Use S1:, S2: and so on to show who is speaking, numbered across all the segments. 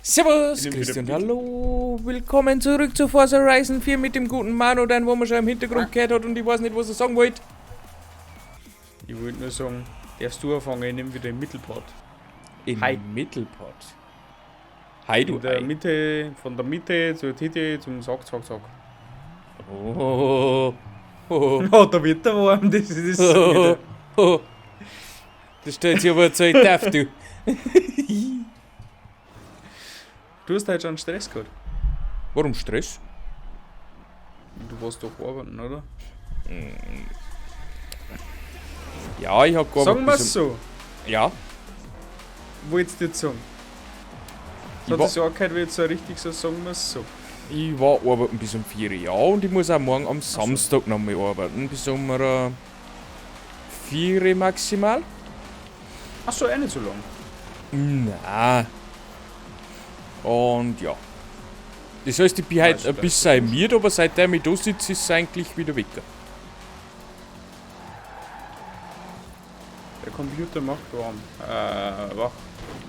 S1: Servus,
S2: Ich nehm wieder
S1: Christian,
S2: Bild.
S1: Hallo, willkommen zurück zu Forza Horizon 4 mit dem guten Manu, den wo man schon im Hintergrund gehört hat und ich weiß nicht, was er sagen wollte.
S2: Ich wollte nur sagen, darfst du anfangen, ich nehme wieder den Mittelpart.
S1: Im
S2: Hi.
S1: Mittelpart. Hi, du
S2: In der
S1: Ei.
S2: Mitte, von der Mitte zur Titte zum Sack, Sack, Sack.
S1: Oh, oh,
S2: Oh, da wird der warm, das ist das
S1: oh,
S2: wieder.
S1: oh. Das stellt sich aber zu darf du.
S2: Du hast heute schon Stress gehabt.
S1: Warum Stress?
S2: Du warst doch arbeiten, oder?
S1: Ja, ich hab gearbeitet.
S2: Sagen wir's
S1: bis
S2: so,
S1: Ja,
S2: wolltest du jetzt sagen?
S1: Ich
S2: Das hat
S1: war-
S2: das ja auch gehört, wie jetzt so richtig so, sagen wir's so.
S1: ich war arbeiten bis um 4 Uhr, ja, und ich muss auch morgen am Samstag nochmal arbeiten, bis um 4 Uhr maximal.
S2: Ach so, eh nicht so lang.
S1: Na. Und ja. Das heißt, ich bin heute
S2: Also,
S1: ein
S2: das
S1: bisschen müde, aber seitdem ich da sitze, ist es eigentlich wieder weg.
S2: Der Computer macht warm. Wach.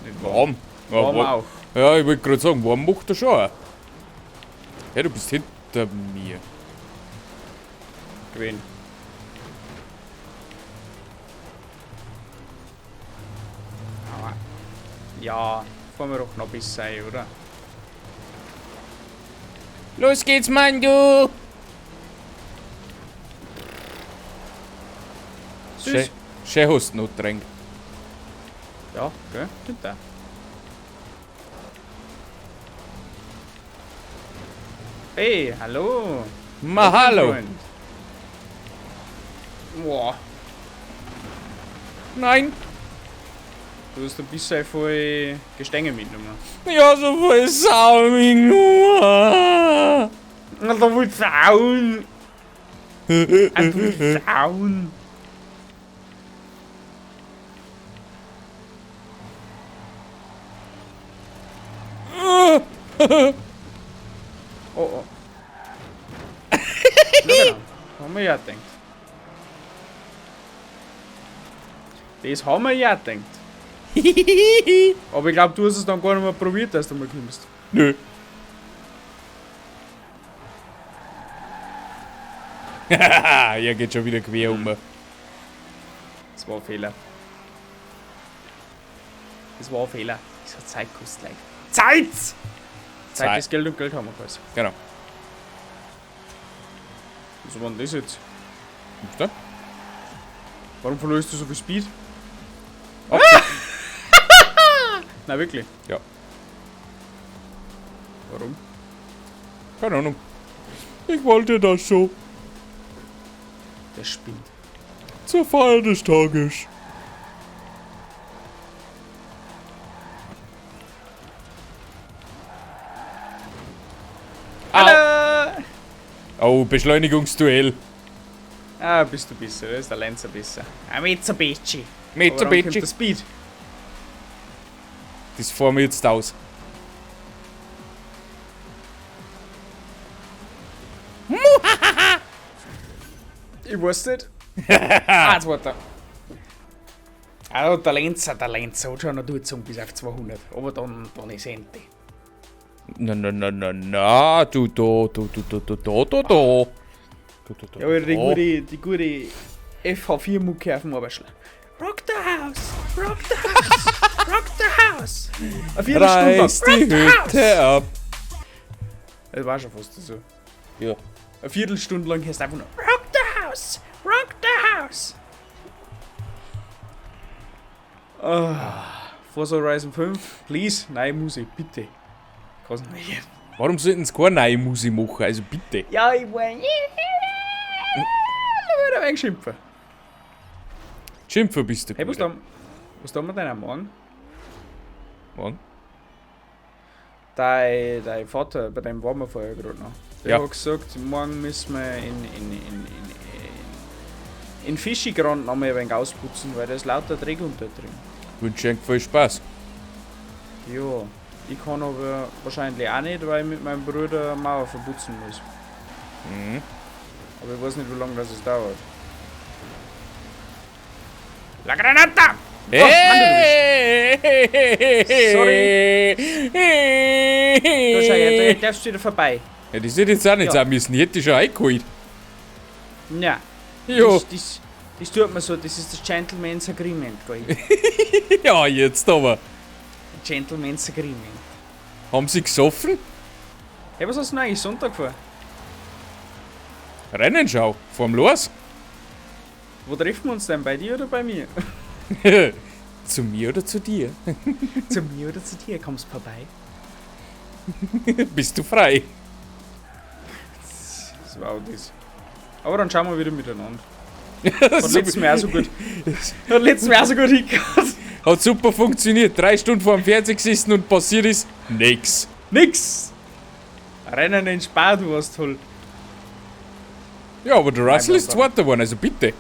S2: Nicht warm.
S1: Warm. Ja,
S2: Warm
S1: warm.
S2: auch.
S1: Ja, ich wollte gerade sagen, warm macht er schon. auch. Ja, du bist hinter mir.
S2: Gewinn. Aua. Ja, fahren wir doch noch bis sein, oder?
S1: Los geht's, Mann, du!
S2: Süß.
S1: Schön, schön hast du noch getränkt.
S2: Ja, gell? Stimmt auch. Hey, hallo!
S1: Ma, hallo!
S2: Freund. Boah,
S1: Nein!
S2: du hast ein bisschen voll Gestänge mitgenommen.
S1: Ja, so voll Sau mich nur.
S2: Na, da willst du hauen! Du willst hauen! Oh oh. Ja, genau. Haben wir ja gedacht. Das haben wir ja gedacht. Aber ich glaube, du hast es dann gar nicht mehr probiert, dass du mal kommst.
S1: Nö. Haha, er geht schon wieder quer um.
S2: Das war ein Fehler. Das war ein Fehler. Das hat Zeit gekostet, Leute. Zeit! Zeit
S1: Zeit.
S2: ist Geld und Geld haben wir keins.
S1: Genau.
S2: Was war denn das jetzt?
S1: Was denn?
S2: Warum verlierst du so viel Speed?
S1: Ab-
S2: Na wirklich?
S1: Ja.
S2: Warum?
S1: Keine Ahnung. Ich wollte das so.
S2: Der spinnt.
S1: Zur Feier des Tages. Au.
S2: Hallo!
S1: Oh, Beschleunigungsduell.
S2: Ah, bist du besser, das ist der Lenzer besser. Ah, Mitsubishi. Aber dann
S1: Mitsubishi.
S2: kommt der Speed.
S1: Das fahren wir jetzt aus.
S2: Ich weiß nicht. Ah, jetzt warte. Also der Lenzer hat schon noch durchgezogen bis auf 200. Aber dann ist Ende.
S1: Na, na, na, na, na, du, da, du, du, du, du, da, da, da. Du, da, da,
S2: Ja, aber die
S1: da.
S2: gute FH4-Mucke auf dem Arbeitsschlag. Rock the house! Rock the house! Rock the house! Eine Viertelstunde lang.
S1: Reiß die
S2: Rock the house!
S1: Hütte ab.
S2: Das war schon fast so.
S1: Ja.
S2: Eine Viertelstunde lang hörst du einfach nur Rock the house! Rock the house! Ah, Forza Horizon 5, please, neue Musik, bitte. Kann's nicht.
S1: Warum sollten sie keine neue Musik machen? Also bitte.
S2: Ja, ich weiß. Da würde ich ein wenig schimpfen.
S1: Schimpfer bist du.
S2: Hey, was
S1: Guter.
S2: tun wir denn am Morgen?
S1: Morgen?
S2: Dein Vater, bei dem waren wir vorher gerade noch. Der
S1: Ja.
S2: hat gesagt, morgen müssen wir in Fischigrand noch mal ein wenig ausputzen, weil da ist lauter Dreck unter drin.
S1: Wünsche euch viel Spaß.
S2: Ja, ich kann aber wahrscheinlich auch nicht, weil ich mit meinem Bruder Mauer verputzen muss.
S1: Mhm.
S2: Aber ich weiß nicht, wie lange das es dauert. La Granata!
S1: Hey!
S2: Sorry. Da schau her, da darfst du wieder vorbei.
S1: Ja, das hätte jetzt auch nicht
S2: Ja.
S1: sein müssen. Ich hätte dich schon eingeholt.
S2: Ja.
S1: Jo.
S2: Das tut man so, das ist das Gentleman's Agreement, gell?
S1: Ja, jetzt aber.
S2: Gentleman's Agreement.
S1: Haben sie gesoffen?
S2: Hey, was hast du denn eigentlich Sonntag vor?
S1: Rennenschau. Fahren los.
S2: Wo treffen wir uns denn? Bei dir oder bei mir?
S1: Zu mir oder zu dir?
S2: Zu mir oder zu dir? Kommst vorbei?
S1: Bist du frei?
S2: Das war auch das. Aber dann schauen wir wieder miteinander. Hat letztes Mal auch so gut. Hat letztes Mal auch so gut hingehört.
S1: Hat super funktioniert. 3 Stunden vor dem Fernseher gesessen und passiert ist nix.
S2: Nix! Rennen in Spa, du warst toll.
S1: Ja, aber der Russell
S2: Nein,
S1: ist Zweiter geworden, also bitte.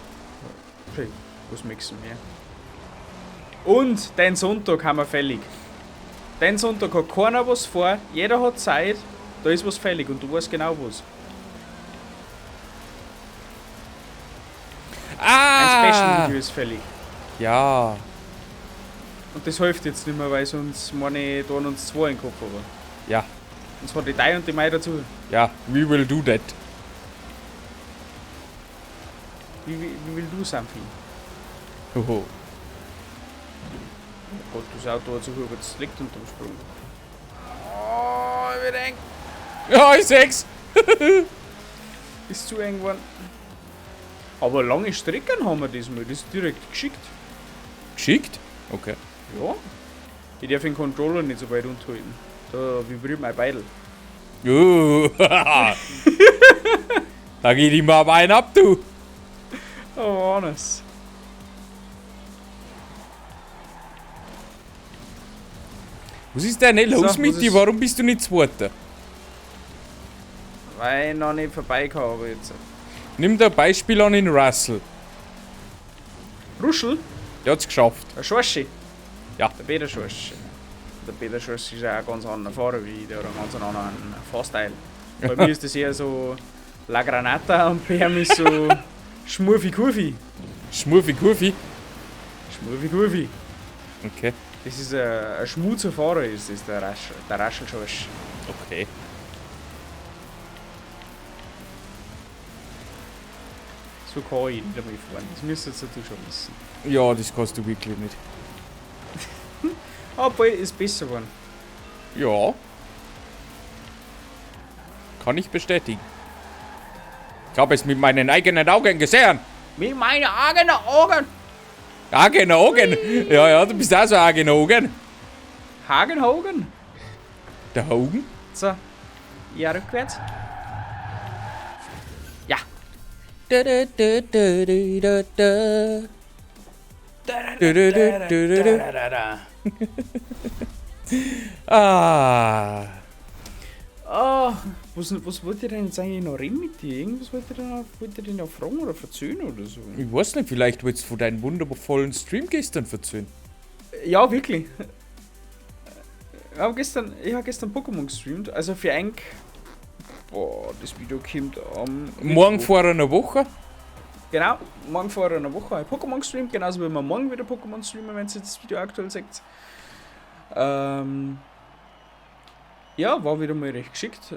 S2: Okay, was möchtest du mehr? Und den Sonntag haben wir fällig. Den Sonntag hat keiner was vor, jeder hat Zeit, da ist was fällig und du weißt genau was. Ein Special-Video ist fällig.
S1: Ja.
S2: Und das hilft jetzt nicht mehr, weil sonst meine ich, tun uns zwei in den Kopf. Aber.
S1: Ja.
S2: Und zwar die Dei und die Mai dazu.
S1: Ja, we will do that.
S2: Wie will du something?
S1: Hoho.
S2: Oh Gott, das Auto hat sich jetzt liegt unterm Sprung. Oh, ich wird eng.
S1: Ja, ich sechs.
S2: Ist zu eng geworden. Aber lange Strecken haben wir diesmal, das ist direkt geschickt.
S1: Geschickt? Okay.
S2: Ja. Ich darf den Controller nicht so weit unterhalten. Da vibriert mein Beidel.
S1: Da geht immer aber einen ab, du.
S2: Oh, honest.
S1: Was ist denn los
S2: So,
S1: mit
S2: was
S1: dir?
S2: ist-
S1: Warum bist du nicht Zweiter?
S2: Weil ich noch nicht vorbeikam, aber jetzt.
S1: Nimm dir ein Beispiel an in Russell.
S2: Ruschel?
S1: Der hat's geschafft.
S2: Ein Schorschi?
S1: Ja.
S2: Der Peter Schorschi. Der Peter Schorschi ist auch ein ganz anderer Fahrer wie ich, der hat einen ganz anderen Fahrstyle. Bei mir ist das eher so La Granata und bei ihm ist so Schmurfi-Kurfi.
S1: Schmurfi-Kurfi?
S2: Schmurfi-Kurfi.
S1: Okay.
S2: Das ist ein schmutzer Fahrer, ist das, der Raschel, der Raschel Schorsch.
S1: Okay.
S2: So kann ich nicht einmal fahren. Das müsstest du schon wissen.
S1: Ja, das kannst du wirklich nicht.
S2: Obwohl, ist besser geworden.
S1: Ja. Kann ich bestätigen. Ich habe es mit meinen eigenen Augen gesehen.
S2: Mit meinen eigenen Augen!
S1: Eigene Augen? Ja, ja, du bist auch so eigene Augen.
S2: Hagen Hogan?
S1: Der Hogan?
S2: So. Ja, rückwärts. Ja.
S1: Du, du, du, du, du, du, du. Du, du, du, du, du, du. Ah.
S2: Oh, was wollte ich denn jetzt eigentlich noch reden mit dir? Irgendwas wollte ich denn noch, wollte ich denn noch fragen oder verzöhnen oder so?
S1: Ich weiß nicht, vielleicht wolltest du von deinem wundervollen Stream gestern verzöhnen.
S2: Ja, wirklich. Ich habe gestern Pokémon gestreamt, also für ein. Boah, das Video kommt am
S1: Morgen
S2: Mittwoch.
S1: vor einer Woche?
S2: Genau, morgen vor einer Woche habe ich Pokémon gestreamt, genauso wie wir morgen wieder Pokémon streamen, wenn ihr das Video aktuell seht. Ja, war wieder mal recht geschickt.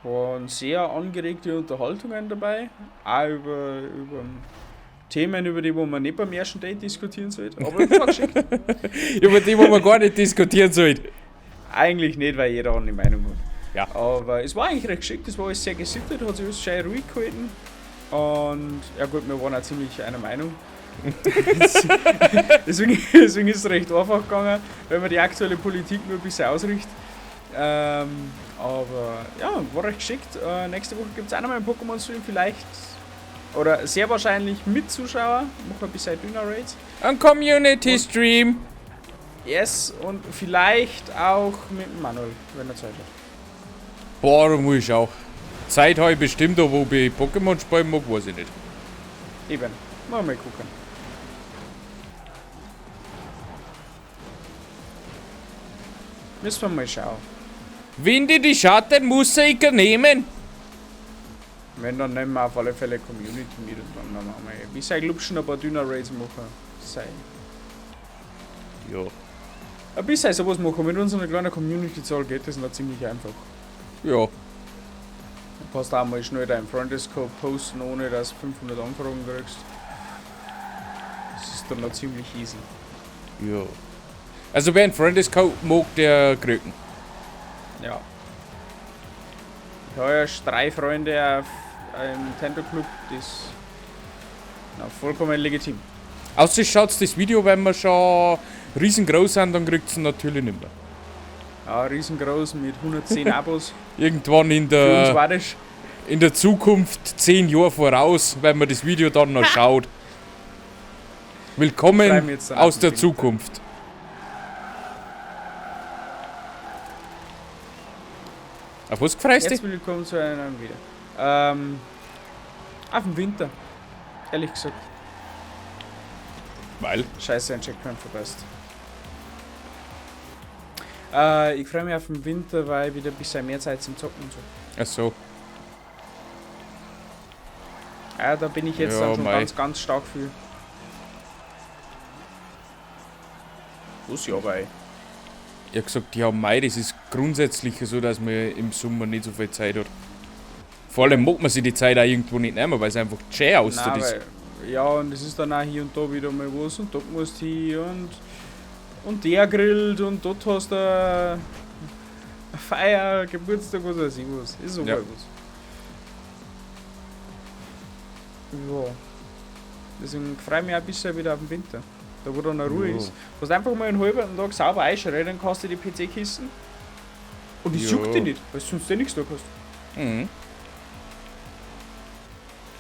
S2: Waren sehr angeregte Unterhaltungen dabei. Auch über Themen, über die wo man nicht beim ersten Date diskutieren sollte. Aber das war geschickt.
S1: Über die, wo man gar nicht diskutieren sollte.
S2: Eigentlich nicht, weil jeder eine Meinung hat.
S1: Ja.
S2: Aber es war eigentlich recht geschickt, es war alles sehr gesittet, hat sich alles schön ruhig gehalten. Und ja gut, wir waren auch ziemlich einer Meinung. deswegen ist es recht einfach gegangen, wenn man die aktuelle Politik nur ein bisschen ausrichtet. Aber ja, war recht geschickt. Nächste Woche gibt es auch nochmal einen Pokémon-Stream, vielleicht. Oder sehr wahrscheinlich mit Zuschauer. Machen wir ein bisschen Dünner-Raids.
S1: Ein Community-Stream.
S2: Yes, und vielleicht auch mit Manuel, wenn er Zeit hat.
S1: Boah, da muss ich auch. Zeit habe ich bestimmt, aber ob ich Pokémon spielen mag, weiß ich nicht.
S2: Eben. Mal gucken. Müssen wir mal schauen.
S1: Wenn die die Schatten, muss ich nehmen.
S2: Wenn, dann nehmen wir auf alle Fälle Community mit und dann machen wir. Wie sei Glubschen ein paar Dünner Raids machen. Sei.
S1: Ja.
S2: Ein bisschen sowas machen. Mit unserer kleinen Community-Zahl geht das noch ziemlich einfach.
S1: Ja.
S2: Du kannst auch mal schnell deinen Freundescode posten, ohne dass du 500 Anfragen kriegst. Das ist dann noch ziemlich easy.
S1: Ja. Also wer einen Freundescode mag, der kriegt ihn.
S2: Ja. Ich habe ja 3 Freunde auf einem Nintendo Club, das ist na, vollkommen legitim.
S1: Außer schaut das Video, wenn wir schon riesengroß sind, dann kriegt es natürlich nicht mehr.
S2: Ja, riesengroß mit 110 Abos.
S1: Irgendwann in der, in der Zukunft, 10 Jahre voraus, wenn man das Video dann noch schaut. Willkommen aus der Zukunft. Auf was freust du dich?
S2: Herzlich willkommen zu einem neuen Video. Auf den Winter. Ehrlich gesagt.
S1: Weil?
S2: Scheiße, ein Checkpoint verpasst. Ich freue mich auf den Winter, weil ich wieder ein bisschen mehr Zeit zum Zocken und so.
S1: Ach so.
S2: Ja, da bin ich jetzt
S1: ja,
S2: dann schon
S1: mei.
S2: ganz, ganz stark für. Was ja, weil.
S1: Ich hab gesagt, ja, mei, das ist grundsätzlich so, dass man im Sommer nicht so viel Zeit hat. Vor allem mag man sich die Zeit auch irgendwo nicht nehmen, weil es einfach schön aussieht ist.
S2: Ja, und es ist dann auch hier und da wieder mal was und dort musst du hin und der grillt und dort hast du eine Feier, Geburtstag, was weiß ich was. Ist so
S1: ja.
S2: was. Ja. Deswegen freue ich mich auch ein bisschen wieder auf den Winter. Da wo dann eine Ruhe ist. Du hast einfach mal einen halben Tag sauber einschreddern, kannst du die PC-Kisten. Und das juckt dich nicht, weil du sonst eh nichts da hast.
S1: Mhm.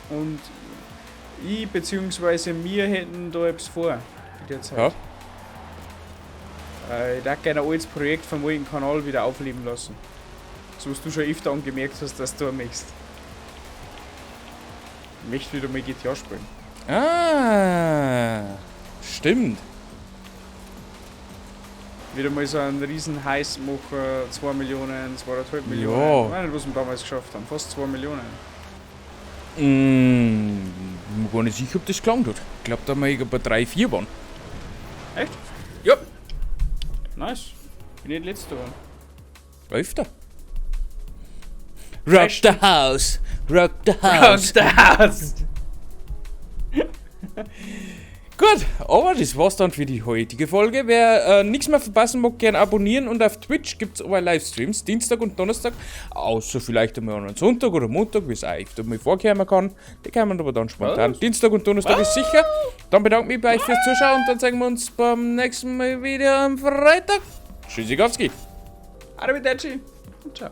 S2: Und ich bzw. wir hätten da etwas vor in der Zeit.
S1: Ja.
S2: Ich würde gerne ein altes Projekt vom alten Kanal wieder aufleben lassen. So was du schon öfter angemerkt hast, dass du möchtest. Ich möchte wieder mal GTA spielen.
S1: Ah, stimmt.
S2: Wieder mal so einen riesen Heiß machen, 2 Millionen, 2,5 Millionen.
S1: Ja.
S2: Ich weiß nicht, was wir damals geschafft haben. Fast 2 Millionen.
S1: Bin mir gar nicht sicher, ob das gelangt hat. Ich glaube, da haben wir bei 3, 4 waren.
S2: Echt?
S1: Ja.
S2: Nice. Bin nicht letzter geworden.
S1: Öfter. Rock the house! Rock the house!
S2: Rock the house!
S1: Gut, aber das war's dann für die heutige Folge. Wer nichts mehr verpassen mag, gerne abonnieren und auf Twitch gibt's aber Livestreams, Dienstag und Donnerstag, außer vielleicht einmal an einem Sonntag oder Montag, wie es auch öfter mal vorkommen kann. Die kommen aber dann spontan.
S2: Was?
S1: Dienstag und Donnerstag ist sicher. Dann bedanke ich mich bei euch fürs Zuschauen und dann sehen wir uns beim nächsten Mal wieder am Freitag. Tschüssikowski.
S2: Arrivederci. Ciao.